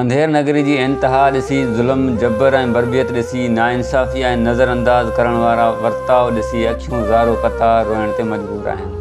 انڌير نگري جي انتها ڏسي، ظلم، جبر ۽ بربريت ڏسي، ناانصافي ۽ نظر انداز ڪرڻ وارا ورتاء ڏسي اکيون زارو قطار روئڻ تي مجبور آهن.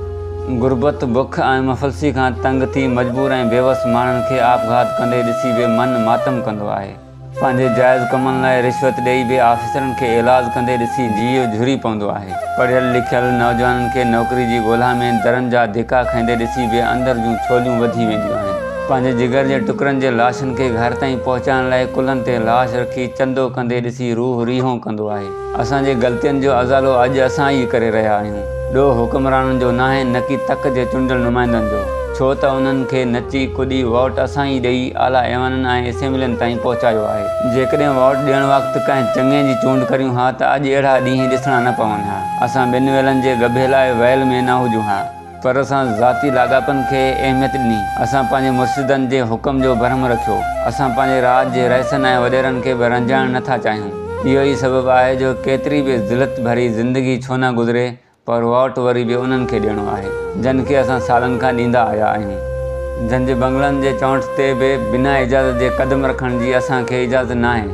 غربت، بک ۽ مفلسي کان تنگ ٿي مجبور ۽ بيوس ماڻهن کي آپگهات ڪندي ڏسي به من ماتم ڪندو آهي. پنهنجي جائز ڪمن لاء رشوت ڏيئي به آفيسرن کي ايلاز ڪندي ڏسي جيء جهري پوندو آهي. پڙهيل لکيل نوجوانن کي نوڪري جي ڳولا ۾ درن جا ڌڪا کائيندي ڏسي به اندر جون ڇوليون وڌي وينديون آهن. پنهنجي جگر جي ٽڪرن جي لاشن کي گهر تائين پهچائڻ لاء ڪلهن تي لاش رکي چندو ڪندي ڏسي روح ريهون ڪندو آهي. اسان جي غلطين جو ازالو اڄ اسان ئي ڪري رهيا آهيون. ڏوهه حڪمرانن جو ناهي نڪي تڪ جي چونڊيل نمائندن جو، ڇو ته انهن کي نچي ڪڏي ووٽ اسان ئي ڏئي اعليٰ ايوانن ۽ اسيمبلين تائين پهچايو آهي. جيڪڏهن ووٽ ڏيڻ وقت ڪنهن چڱي جي چونڊ ڪريون ها ته اڄ اهڙا ڏينهن ڏسڻا نه پون ها. اسان ٻن ويلن جي ڳڀي لاء ويل ۾ نه هجون ها. پر اسان ذاتي لاڳاپن کي اهميت ڏني. اسان پنهنجي مرشدن جي حڪم جو ڀرم رکيو. اسان پنهنجي راڄ جي رئيسن ۽ وڏيرن کي به رنجائڻ نه ٿا چاهيون. اهو ئي سبب آهي جو ڪيتري به ذلت ڀري زندگي ڇو نه گذري پر ووٽ وري به انهن کي ڏيڻو آهي، جن کي اسان سالن کان ڏيندا آيا آهيون. جن جي بنگلن جي چونٺ تي به بنا اجازت جي قدم رکڻ جي اسان کي اجازت ناهي.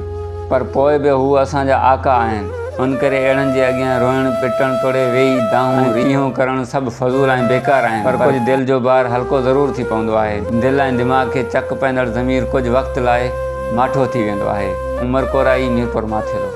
پر پوء به هو اسان جا آقا آهن، ان ڪري اهڙن جي اڳيان روئڻ پٽڻ توڙي ويهي دانهون ريهون ڪرڻ سڀ فضول ۽ بيڪار آهن، پر ڪجهه دل جو بار هلڪو ضرور ٿي پوندو آهي. دل ۽ دماغ کي چڪ پائيندڙ ضمير ڪجهه وقت لاء ماٺو ٿي ويندو آهي. عمر ڪورائي، ميرپور ماٿيلو.